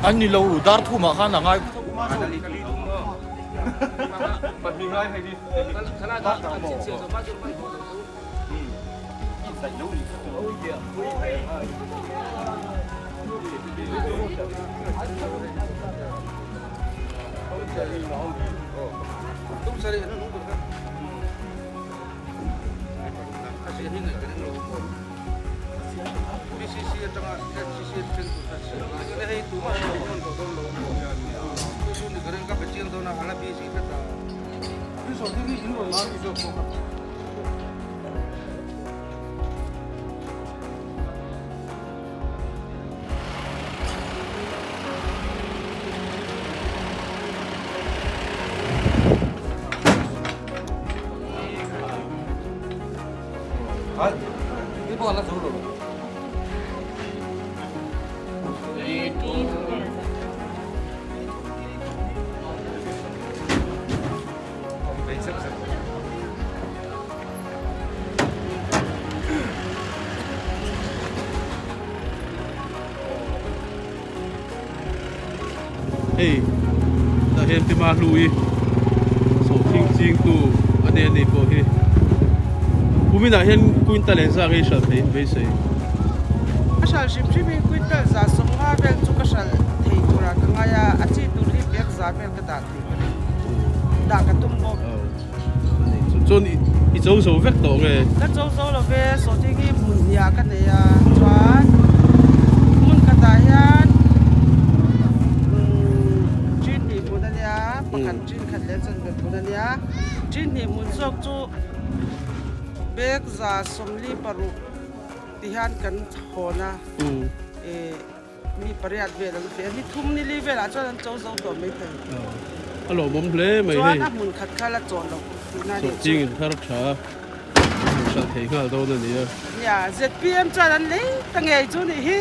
An ni lo dar thumah khan a ngai. Hei tah hian Pi Mahlui sawhthing chingtu a nia ni pawh hi kuminah hian quintal engzah nge i hralh thei in beisei? Ka hralh hrim hrim in quintal zah sawmnga vel chu ka hralh thei turah ka ngai a, a chi tur hi bag zah vel ka dah thei ka ring. Dah ka tum bawk. Chuan i cho zo vek tawh nge? Ka cho zo lo ve, sawhthing hi hmun hniah ka nei a, chuan hmun khatah hian chin hnih hmun a nia, pakhat chin khat leh chanve hmun a nia, chin hnih hmun zawk chu bag 146 ti hian kan hawn a, Mi pariat vel an feh a, ni thum ni li velah chuan an cho zo tawh mai thei. A lawmawm hle mai hei. Chuan a hmun khat kha la chawn loh tihna a nih chu. Sawhching in thar tha a hralh thei nghal dawn a nia. Nia, ZPM chuan an lei ta ngei chu nih hi.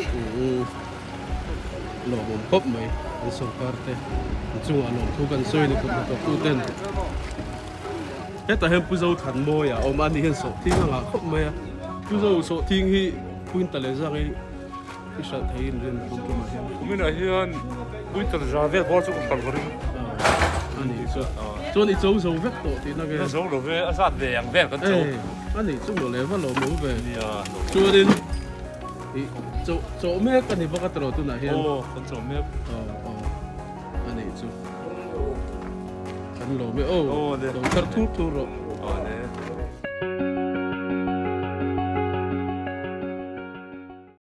Lawmawm khawp mai an sorkar te an chungah lawmthu kan sawi ni kut hnathawk tu ten. Hetah hian Pu Zothanmawia a awm a, ani hian sawhthing a ngah khawp mai a. Pu Zo sawhthing hi Quintal leh zak hi. I hralh thei in rin tum tumah hian. Kuminah hian Quintal za vel bawr chu ka hralh ka ring. A nih chu. Chuan i cho zo vek tawh tihna nge? Ka zo lo ve, a zat ve ang vel kan cho. A nih chu mawle va lo mo ve. Nia. Chuanin i cho cho mek a ni bawk a tiraw tunah hian. Aw kan cho mek. Aw aw a nih chu. Kan lo me aw. Aw le. Lo thar thur thur rawh. Aw le.